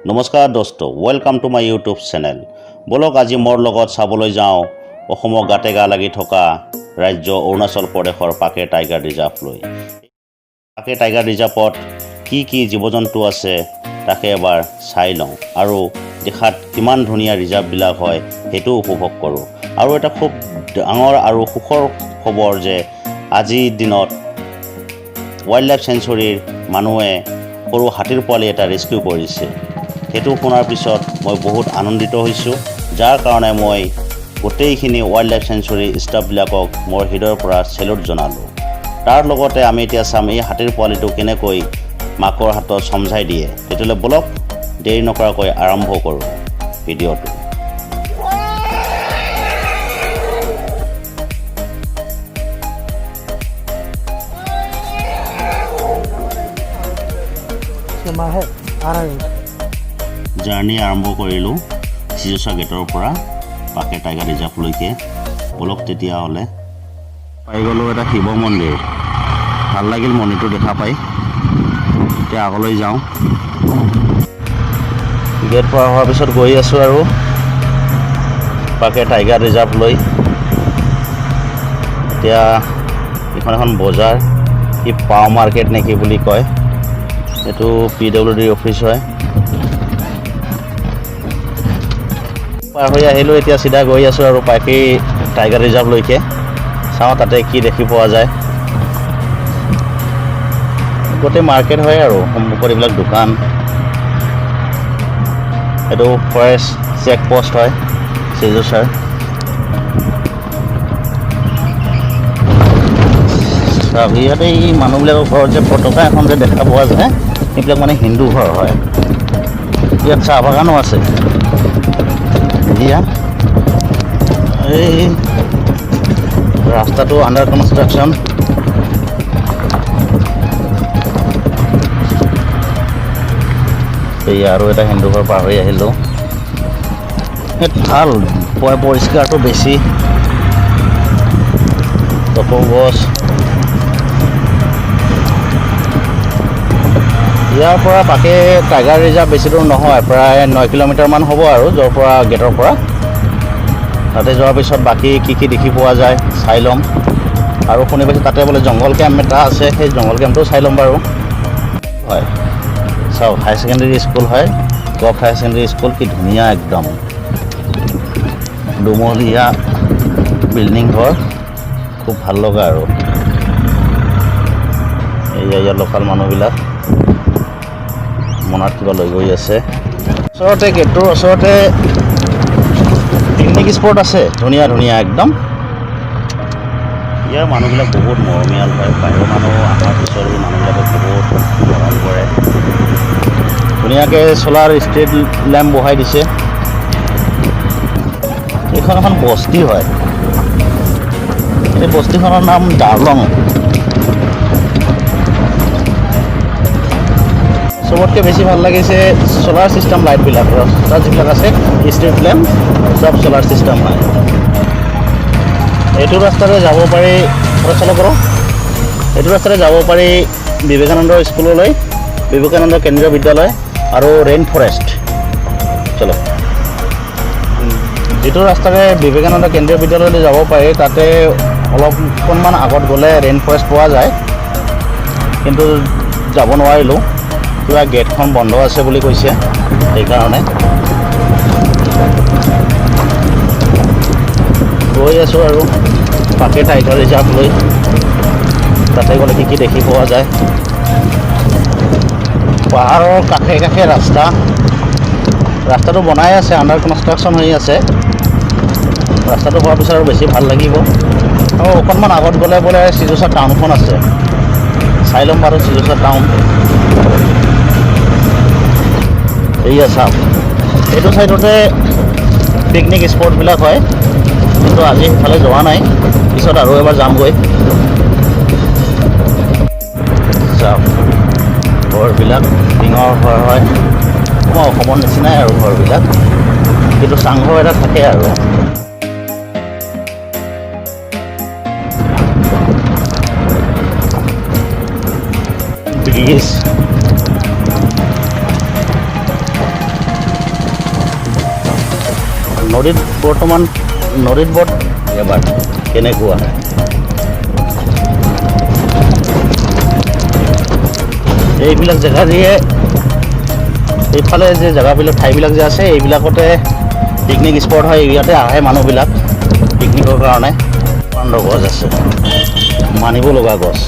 নমস্কাৰ দোস্ত, welcome to my YouTube channel. ব'লক, আজি মোৰ লগত চাবলৈ যাওঁ অসমৰ গাতে গা লাগি থকা ৰাজ্য অৰুণাচল প্ৰদেশৰ পাকে টাইগাৰ ৰিজাৰ্ভ লৈ। পাকে টাইগাৰ ৰিজাৰ্ভত কি কি জীৱ জন্তু আছে, তাকে এবাৰ চাই লওঁ আৰু দেখাত কিমান ধুনীয়া ৰিজাৰ্ভবিলাক হয়, সেইটোও উপভোগ কৰোঁ। আৰু এটা খুব ডাঙৰ আৰু সুখৰ খবৰ যে আজিৰ দিনত ৱাইল্ড লাইফ চেঞ্চুৰীৰ মানুহে সৰু হাতীৰ পোৱালি এটা ৰেস্কিউ কৰিছে। সেইটো শুনাৰ পিছত মই বহুত আনন্দিত হৈছোঁ, যাৰ কাৰণে মই গোটেইখিনি ৱাইল্ড লাইফ চেঞ্চুৰী ষ্টাফবিলাকক মোৰ হৃদয়ৰ পৰা চেলুট জনালোঁ। তাৰ লগতে আমি এতিয়া চাম এই হাতীৰ পোৱালিটো কেনেকৈ মাকৰ হাতত চমজাই দিয়ে। তেতিয়াহ'লে ব'লক, দেৰি নকৰাকৈ আৰম্ভ কৰোঁ ভিডিঅ'টো। माँ है आ रहा है। জাৰ্ণি আৰম্ভ কৰিলোঁ চিজুচা গেটৰ পৰা পাকে টাইগাৰ ৰিজাৰ্ভলৈকে। ব'লক তেতিয়াহ'লে। পাই গ'লোঁ এটা শিৱ মন্দিৰ। ভাল লাগিল মন্দিৰটো দেখা পাই। এতিয়া আগলৈ যাওঁ। গেট পাৰ হোৱাৰ পিছত গৈ আছোঁ আৰু পাকে টাইগাৰ ৰিজাৰ্ভ লৈ। এতিয়া এইখন এখন বজাৰ, কি পাও মাৰ্কেট নে কি বুলি কয়। এইটো পিডব্লিউ ডি অফিচ হয়। পাৰ হৈ আহিলোঁ। এতিয়া চিধা গৈ আছোঁ আৰু পাকি টাইগাৰ ৰিজাৰ্ভলৈকে। চাওঁ তাতে কি দেখি পোৱা যায়। গোটেই মাৰ্কেট হয় আৰু সন্মুখত এইবিলাক দোকান। এইটো ফৰেষ্ট চেক পষ্ট হয় চিজুচাৰ। চাওক, ইয়াতে এই মানুহবিলাকৰ ঘৰত যে পতাকা এখন যে দেখা পোৱা যায়, সেইবিলাক মানে হিন্দু ঘৰ হয়। ইয়াত চাহ বাগানো আছে। এতিয়া এই ৰাস্তাটো আণ্ডাৰ কনষ্ট্ৰাকশ্যন। এই আৰু এটা হিন্দু ঘৰ পাৰ হৈ আহিলোঁ। ইয়াত ভাল, পৰিষ্কাৰটো বেছি। টকৌ গছ। ইয়াৰ পৰা পাকে টাইগাৰ ৰিজাৰ্ভ বেছি দূৰ নহয়, প্ৰায় 9 কিলোমিটাৰমান হ'ব আৰু য'ৰ পৰা গেটৰ পৰা। তাতে যোৱাৰ পিছত বাকী কি কি দেখি পোৱা যায় চাই ল'ম। আৰু শুনি পাইছোঁ তাতে বোলে জংঘল কেম্প এটা আছে, সেই জংঘল কেম্পটোও চাই ল'ম বাৰু। হয়, চাওক, হায়াৰ ছেকেণ্ডেৰী স্কুল হয়, গভ হায়াৰ ছেকেণ্ডেৰী স্কুল। কি ধুনীয়া একদম দুমহলীয়া বিল্ডিং ঘৰ, খুব ভাল লগা। আৰু এয়া ইয়াৰ লোকেল মানুহবিলাক মনত কিবা লৈ গৈ আছে। ওচৰতে, গেটটোৰ ওচৰতে পিকনিক স্পট আছে, ধুনীয়া ধুনীয়া একদম। ইয়াৰ মানুহবিলাক বহুত মৰমীয়াল হয়। বাহিৰৰ মানুহ অহাৰ পিছত এই মানুহবিলাকক বহুত মৰম কৰে। ধুনীয়াকৈ চ'লাৰ ষ্ট্ৰীট লেম্প বহাই দিছে। এইখন এখন বস্তি হয়। এই বস্তিখনৰ নাম ডাৰলং। চবতকৈ বেছি ভাল লাগিছে চ'লাৰ ছিষ্টেম লাইটবিলাক। ৰাস্তাত যিবিলাক আছে ষ্ট্ৰীট লেম্প, চব চ'লাৰ ছিষ্টেম হয়। এইটো ৰাস্তাৰে যাব পাৰি, চলো কৰোঁ, এইটো ৰাস্তাৰে যাব পাৰি বিবেকানন্দ স্কুললৈ, বিবেকানন্দ কেন্দ্ৰীয় বিদ্যালয় আৰু ৰেইন ফৰেষ্ট। চলো। যিটো ৰাস্তাৰে বিবেকানন্দ কেন্দ্ৰীয় বিদ্যালয়লৈ যাব পাৰি, তাতে অলপ অকণমান আগত গ'লে ৰেইন ফৰেষ্ট পোৱা যায়। কিন্তু যাব নোৱাৰিলোঁ, কিবা গেটখন বন্ধ আছে বুলি কৈছে, সেইকাৰণে। গৈ আছোঁ আৰু পাকে টাইগাৰ ৰিজাৰ্ভ লৈ। তাতে গ'লে কি কি দেখি পোৱা যায়। পাহাৰৰ কাষে কাষে ৰাস্তা। ৰাস্তাটো বনাই আছে, আণ্ডাৰ কনষ্ট্ৰাকশ্যন হৈ আছে। ৰাস্তাটো হোৱাৰ পিছত আৰু বেছি ভাল লাগিব। আৰু অকণমান আগত গ'লে বোলে চিজুচা টাউনখন আছে। চাই ল'ম বাৰু চিজুচা টাউন। এইয়া চাওক, এইটো চাইডতে পিকনিক স্পটবিলাক হয়। কিন্তু আজি সেইফালে যোৱা নাই, পিছত আৰু এবাৰ যামগৈ। চাওক, ঘৰবিলাক টিঙৰ ঘৰ হয়, আমাৰ অসমৰ নিচিনাই আৰু ঘৰবিলাক, কিন্তু চাংঘৰ এটা থাকে। আৰু ব্ৰিজ। নদীত বৰ্তমান নদীত বৰ এবাৰ কেনেকুৱা। এইবিলাক জেগা দিয়ে এইফালে যে জেগাবিলাক ঠাইবিলাক যে আছে, এইবিলাকতে পিকনিক স্পট হয়, ইয়াতে আহে মানুহবিলাক পিকনিকৰ কাৰণে। প্ৰকাণ্ড গছ আছে, মানিব লগা গছ,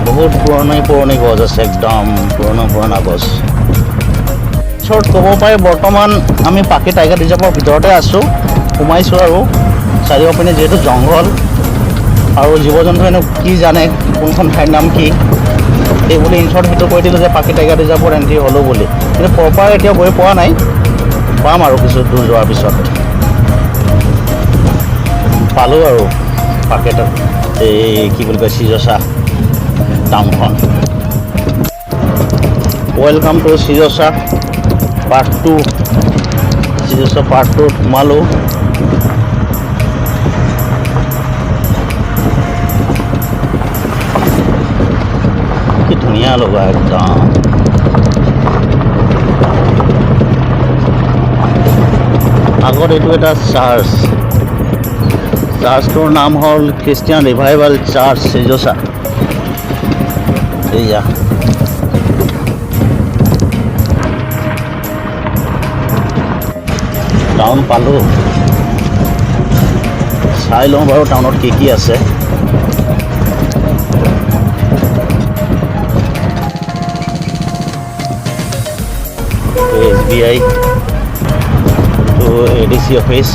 বহুত পুৰণি পুৰণি গছ আছে, একদম পুৰণা পুৰণা গছ। শ্বৰ্ট ক'ব পাৰি, বৰ্তমান আমি পাকে টাইগাৰ ৰিজাৰ্ভৰ ভিতৰতে আছোঁ, সোমাইছোঁ। আৰু চাৰিওপিনে যিহেতু জংঘল আৰু জীৱ জন্তু এনেও কি জানে কোনখন ঠাইৰ নাম কি, এই বুলি ইনশ্বৰ্ট সেইটো কৈ দিলোঁ যে পাকে টাইগাৰ ৰিজাৰ্ভৰ এণ্ট্ৰি হ'লোঁ বুলি। কিন্তু প্ৰপাৰ এতিয়া গৈ পোৱা নাই, পাম আৰু কিছু দূৰ যোৱাৰ পিছত। পালোঁ আৰু পাকেট এই কি বুলি কয় চিজচা টাউনখন। Welcome to Seijosa part 2। Seijosa part 2ত সোমালোঁ। কি ধুনীয়া লগা একদম। আগত এইটো এটা চাৰ্চ, চাৰ্চটোৰ নাম হ'ল খ্ৰীষ্টিয়ান ৰিভাইভেল চাৰ্চ চিজচা। এইয়া টাউন পালোঁ, চাই লওঁ বাৰু টাউনত কি কি আছে। SBI, ADC office.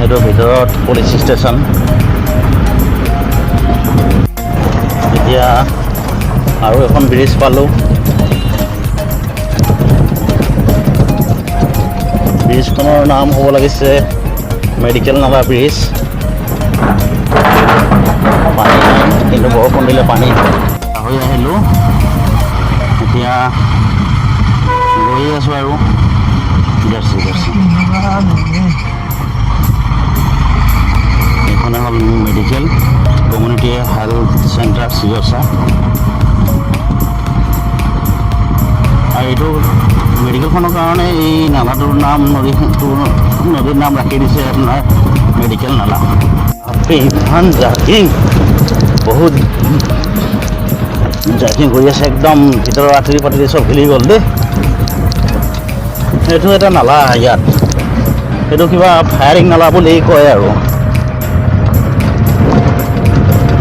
এইটোৰ ভিতৰত পুলিচ ষ্টেচন। এতিয়া আৰু এখন ব্ৰিজ পালোঁ। ব্ৰিজখনৰ নাম হ'ব লাগিছে মেডিকেল নালা ব্ৰিজ। পানী নাই, কিন্তু বৰষুণ দিলে পানী হৈ আহিলোঁ। এতিয়া গৈ আছোঁ আৰু জাৰ্চি জাৰ্চি। এইখনে হ'ল মেডিকেল কমিউনিটি হেল্থ চেণ্টাৰ চিজচা। আৰু এইটো মেডিকেলখনৰ কাৰণে এই নালাটোৰ নাম, নদীটোৰ নদীৰ নাম ৰাখি দিছে আপোনাৰ মেডিকেল নালা। বাপৰে, ইমান জাৰ্কিং, বহুত জাৰ্কিং কৰি আছে একদম। ভিতৰৰ আঁতুৰি পাতুৰি চব হিলি গ'ল দেই। এইটো এটা নালা, ইয়াত এইটো কিবা ফায়াৰিং নালা বুলি কয়। আৰু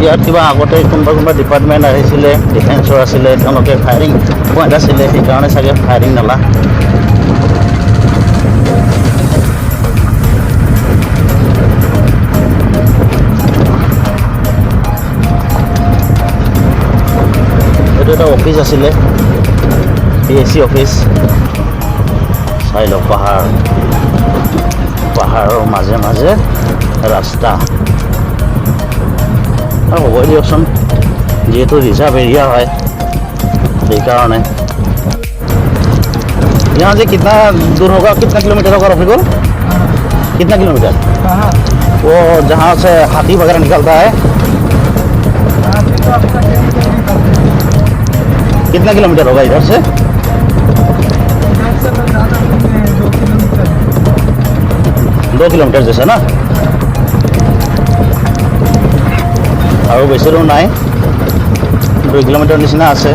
ইয়াত কিবা আগতে কোনোবা কোনোবা ডিপাৰ্টমেণ্ট আহিছিলে, ডিফেন্সৰ আছিলে, তেওঁলোকে ফায়াৰিং পইণ্ট আছিলে, সেইকাৰণে চাগে ফায়াৰিং নালা। এইটো এটা অফিচ আছিলে, PSC office. চাই লওক, পাহাৰ, পাহাৰৰ মাজে মাজে ৰাস্তা। আৰু হ'বই দিয়কচোন, যিহেতু ৰিজাৰ্ভ এৰিয়া হয়, সেইকাৰণে। यहाँ से कितना दूर होगा, कितना किलोमीटर होगा रफीकुल? कितना किलोमीटर? कहाँ? वो जहाँ से हाथी वगैरह निकलता है। यहाँ से तो आपका 10 किलोमीटर निकलते हैं। कितना किलोमीटर होगा इधर से? इधर से तो ज़्यादा नहीं है, 2 किलोमीटर है। 2 किलोमीटर जैसा ना, আৰু বেছি দূৰ নাই, 2 কিলোমিটাৰ নিচিনা আছে।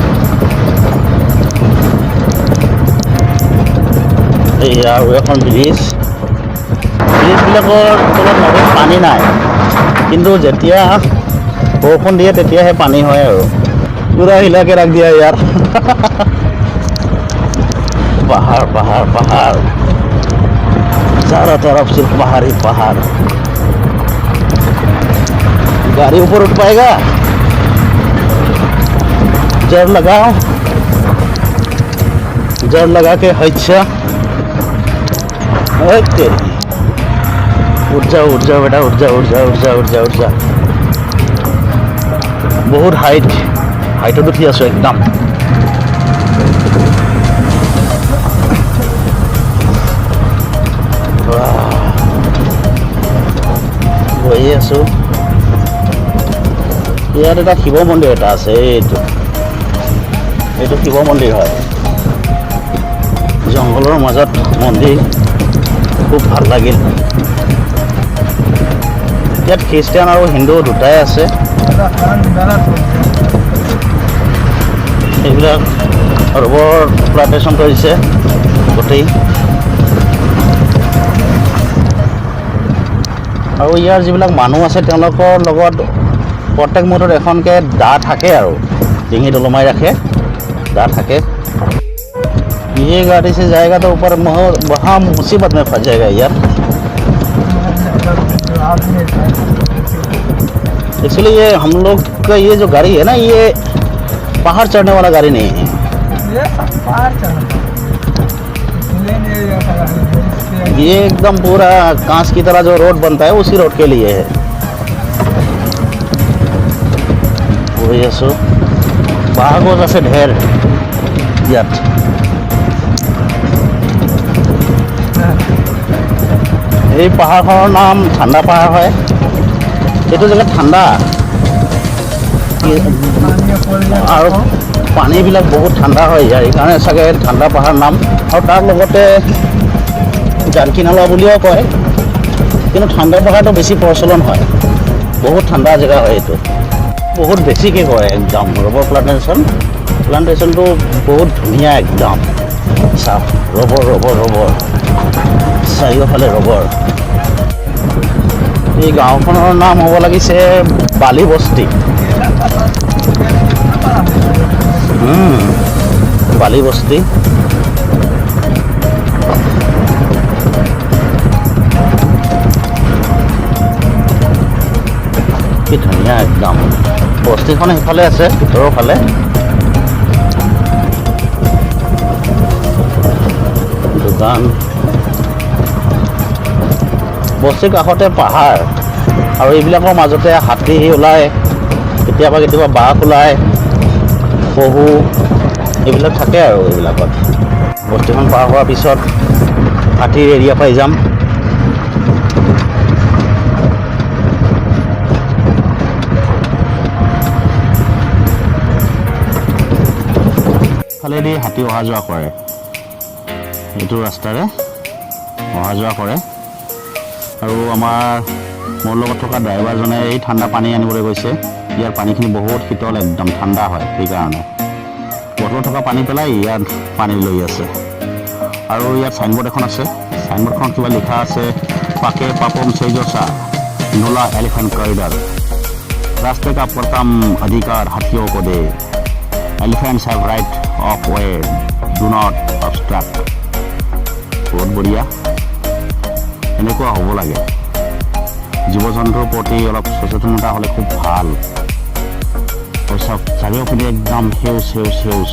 এই আৰু এখন ব্ৰিজ। ব্ৰিজবিলাকৰ তলত নদীত পানী নাই, কিন্তু যেতিয়া বৰষুণ দিয়ে তেতিয়াহে পানী হয়। আৰু पूरा हिला के रख दिया यार। पहाड़ पहाड़ पहाड़, चारों तरफ सिर्फ पहाड़ ही पहाड़। गाड़ी ऊपर उठ पाएगा? जड़ लगाओ, जड़ लगा के। अच्छा, ओए तेरी, उठ जाओ, उठ जाओ बेटा, उठ जाओ, उठ जाओ, उठ जाओ, उठ जाओ, उठ जाओ। বহুত হাইট, হাইটত উঠি আছোঁ একদম। বাহ। গৈয়ে আছোঁ। ইয়াত এটা শিৱ মন্দিৰ এটা আছে, এইটো এইটো শিৱ মন্দিৰ হয়। জংঘলৰ মাজত মন্দিৰ, খুব ভাল লাগিল। ইয়াত খ্ৰীষ্টান আৰু হিন্দু দুটাই আছে। दादा खान गलत हो गया। এইবিলাক ৰবৰ প্লান্টেশ্যন কৰিছে গোটেই। আৰু ইয়াৰ যিবিলাক মানুহ আছে, তেওঁলোকৰ লগত প্ৰত্যেক মুহূৰ্তত এখনকৈ দা থাকে আৰু ডিঙিত ওলমাই ৰাখে, দা থাকে। ये गाड़ी से जाएगा तो ऊपर वहाँ मुसीबत में फंस जाएगा यार। आदमी। एक्चुअली ये हम लोग का ये जो गाड़ी है ना, ये पहाड़ चढ़ने वाला गाड़ी नहीं है। ये सब पहाड़ चढ़ना, प्लेन एरिया का है इसके। ये एकदम पूरा कांच की तरह जो रोड बनता है, उसी रोड के लिए है। গৈ আছোঁ। বাঁহ গছ আছে ঢেৰ ইয়াত। এই পাহাৰখনৰ নাম ঠাণ্ডা পাহাৰ হয়। এইটো জেগাত ঠাণ্ডা। पानी पड़ गया। আৰু পানীবিলাক বহুত ঠাণ্ডা হয় ইয়াৰ, সেইকাৰণে চাগে ঠাণ্ডা পাহাৰ নাম। আৰু তাৰ লগতে জানকী নালা বুলিও কয়, কিন্তু ঠাণ্ডা পাহাৰটো বেছি প্ৰচলন হয়। বহুত ঠাণ্ডা জেগা হয় এইটো। বহুত বেছিকৈ কৰে একদম ৰবৰ প্লান্টেশ্যন। প্লান্টেশ্যনটো বহুত ধুনীয়া একদম। চাওক, ৰবৰ, ৰবৰ, ৰবৰ, চাৰিওফালে ৰবৰ। এই গাঁওখনৰ নাম হ'ব লাগিছে বালি বস্তি। বালি বস্তি। কি ধুনীয়া একদম। বস্তিখন সেইফালে আছে, ভিতৰৰ ফালে। দোকান। বস্তিৰ কাষতে পাহাৰ আৰু এইবিলাকৰ মাজতে হাতী ওলায় কেতিয়াবা কেতিয়াবা, বাঘ ওলায়, পহু এইবিলাক থাকে। আৰু এইবিলাকত বস্তিখন পাৰ হোৱাৰ পিছত হাতীৰ এৰিয়া পাই যাম। ফালেদি হাতী অহা যোৱা কৰে, এইটো ৰাস্তাৰে অহা যোৱা কৰে। আৰু আমাৰ মোৰ লগত থকা ড্ৰাইভাৰজনে এই ঠাণ্ডা পানী আনিবলৈ গৈছে। ইয়াৰ পানীখিনি বহুত শীতল, একদম ঠাণ্ডা হয়। সেইকাৰণে বটলত থকা পানী পেলাই ইয়াত পানী লৈ আছে। আৰু ইয়াত চাইনবোৰ্ড এখন আছে। চাইনবোৰ্ডখনত কিবা লিখা আছে, "पाके पापुम सेजोसा नोला एलिफेंट कॉरिडोर, रास्ते का प्रथम अधिकार हाथियों को दे, elephants have right of way, do not obstruct." বহুত বঢ়িয়া। এনেকুৱা হ'ব লাগে। জীৱ জন্তুৰ প্ৰতি অলপ সচেতনতা হ'লে খুব ভাল। আৰু চাওক, চাৰিওপিনে একদম সেউজ সেউজ সেউজ,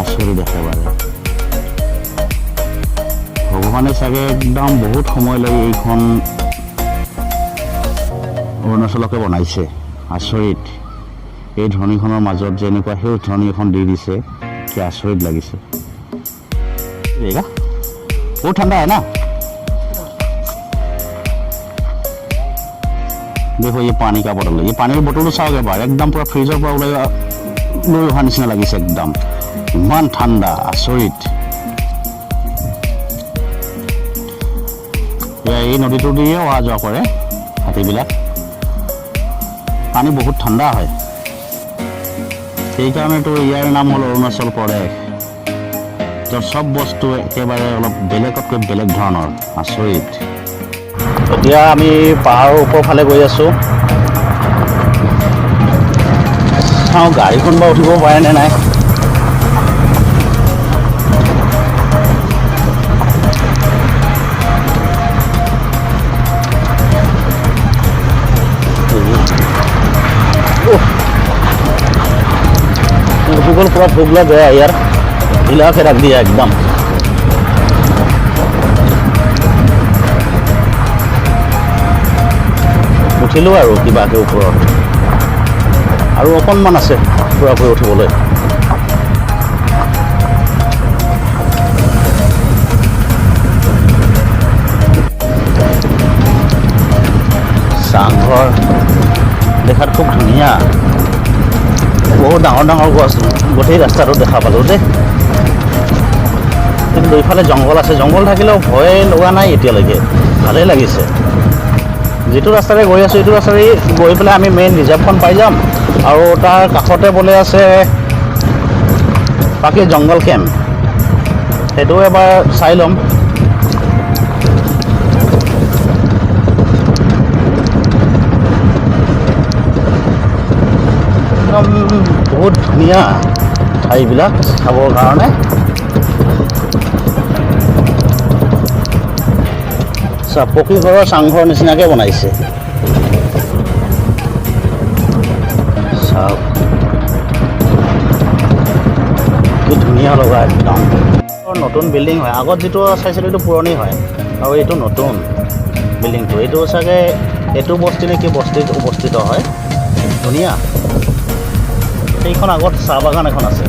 আচৰিত একেবাৰে। ভগৱানে চাগে একদম বহুত সময় লৈ এইখন অৰুণাচলকে বনাইছে। আচৰিত, এই ধৰণীখনৰ মাজত যে এনেকুৱা সেউজ ধৰণী এখন দি দিছে, কি আচৰিত লাগিছে। रहेगा, बहुत ठंडा है ना। देखो, ये पानी का बोतल है। ये পানীৰ বটলটো চাওক এবাৰ, একদম পুৰা ফ্ৰিজৰ পৰা ওলাই লৈ অহা নিচিনা লাগিছে। একদম ইমান ঠাণ্ডা, আচৰিত। এয়া এই নদীটো দিয়ে অহা যোৱা কৰে হাতীবিলাক। পানী বহুত ঠাণ্ডা হয়, সেইকাৰণেতো ইয়াৰ নাম হ'ল অৰুণাচল প্ৰদেশ, য'ত চব বস্তু একেবাৰে অলপ বেলেগতকৈ বেলেগ ধৰণৰ, আচৰিত। এতিয়া আমি পাহাৰৰ ওপৰ ফালে গৈ আছোঁ। চাওঁ গাড়ীখন বা উঠিব পাৰে নে নাই। उफ, उठी गल, पूरा फूगला गया यार, हिला के रख दिया एकदम। উঠিলোঁ আৰু কিবাকে ওপৰত। আৰু অকণমান আছে পূৰাপুৰি উঠিবলৈ। চাংঘৰ দেখাত খুব ধুনীয়া। বহুত ডাঙৰ ডাঙৰ গছ গোটেই ৰাস্তাটো দেখা পালোঁ দেই। কিন্তু দুইফালে জংঘল আছে। জংঘল থাকিলেও ভয় লগা নাই এতিয়ালৈকে, ভালেই লাগিছে। যিটো ৰাস্তাৰে গৈ আছোঁ, এইটো ৰাস্তাৰে গৈ পেলাই আমি মেইন ৰিজাৰ্ভখন পাই যাম। আৰু তাৰ কাষতে বোলে আছে বাকী জংঘল কেম্প, সেইটোও এবাৰ চাই ল'ম। একদম বহুত ধুনীয়া ঠাইবিলাক চাবৰ কাৰণে। চা, পকী ঘৰৰ চাংঘৰ নিচিনাকৈ বনাইছে। চাওক কি ধুনীয়া লগা একদম। নতুন বিল্ডিং হয়। আগত যিটো চাইছিলোঁ এইটো পুৰণি হয় আৰু এইটো নতুন বিল্ডিংটো। এইটো চাগে এইটো বস্তি নে কি বস্তিত অৱস্থিত হয়। ধুনীয়া। সেইখন আগত চাহ বাগান এখন আছে।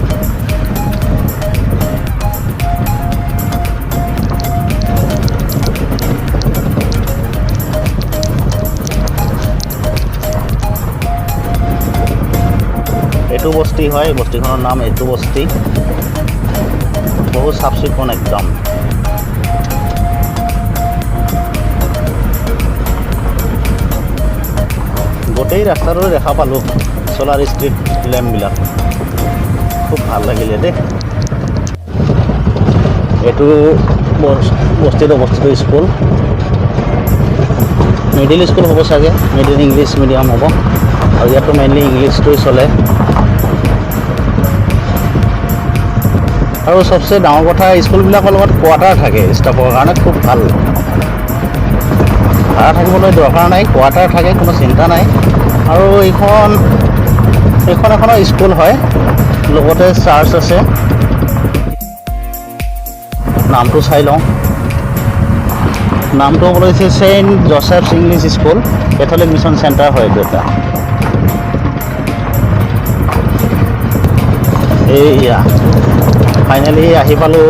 এইটো বস্তি হয়, এই বস্তিখনৰ নাম এইটো বস্তি। বহুত চাফ চিকুণ একদম। গোটেই ৰাস্তাটোতে দেখা পালোঁ চ'লাৰ ষ্ট্ৰীট লেম্পবিলাক। খুব ভাল লাগিলে দেই। এইটো বস্তিত অৱস্থিত স্কুল, মিডিল স্কুল হ'ব চাগে, মিডিল ইংলিছ মিডিয়াম হ'ব। আৰু ইয়াতো মেইনলি ইংলিছটোৱে চলে। আৰু চবচে ডাঙৰ কথা, স্কুলবিলাকৰ লগত কোৱাৰ্টাৰ থাকে ষ্টাফৰ কাৰণে, খুব ভাল। ভাড়া থাকিবলৈ দৰকাৰ নাই, কোৱাৰ্টাৰ থাকে, কোনো চিন্তা নাই। আৰু এইখন এখনৰ স্কুল হয়, লগতে চাৰ্চ আছে। নামটো চাই লওঁ। নামটো হ'ব লাগিছে Saint Joseph's English School, Catholic Mission Centre হয় এইটো এটা। এইয়া ফাইনেলি আহি পালোঁ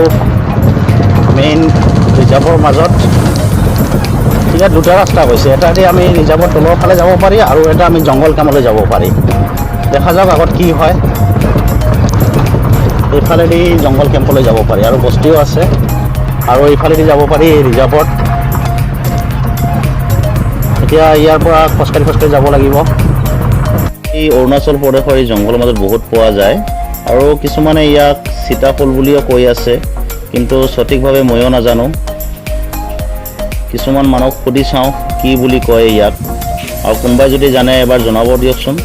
মেইন ৰিজাৰ্ভৰ মাজত। ইয়াত দুটা ৰাস্তা গৈছে, এটা দি আমি ৰিজাৰ্ভৰ তলৰ ফালে যাব পাৰি আৰু এটা আমি জংঘল কেম্পলৈ যাব পাৰি। দেখা যাওক আগত কি হয়। এইফালেদি জংঘল কেম্পলৈ যাব পাৰি আৰু বস্তিও আছে, আৰু এইফালেদি যাব পাৰি ৰিজাৰ্ভত। এতিয়া ইয়াৰ পৰা খোজকাঢ়ি খোজকাঢ়ি যাব লাগিব। এই অৰুণাচল প্ৰদেশৰ এই জংঘলৰ মাজত বহুত পোৱা যায় আৰু কিছুমানে ইয়াক সীতাফুল বুলিও কৈ আছে, কিন্তু সঠিকভাৱে ময়ো নাজানো। কিছুমান মানুহক সুধি চাওঁ কি বুলি কয় ইয়াক, আৰু কোনোবাই যদি জানে এবাৰ জনাব দিয়কচোন।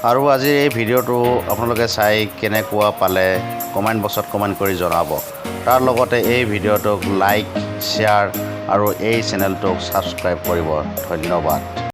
আৰু আজিৰ এই ভিডিঅ'টো আপোনালোকে চাই কেনেকুৱা পালে কমেণ্ট বক্সত কমেণ্ট কৰি জনাব। তাৰ লগতে এই ভিডিঅ'টোক লাইক, শ্বেয়াৰ আৰু এই চেনেলটোক ছাবস্ক্ৰাইব কৰিব। ধন্যবাদ।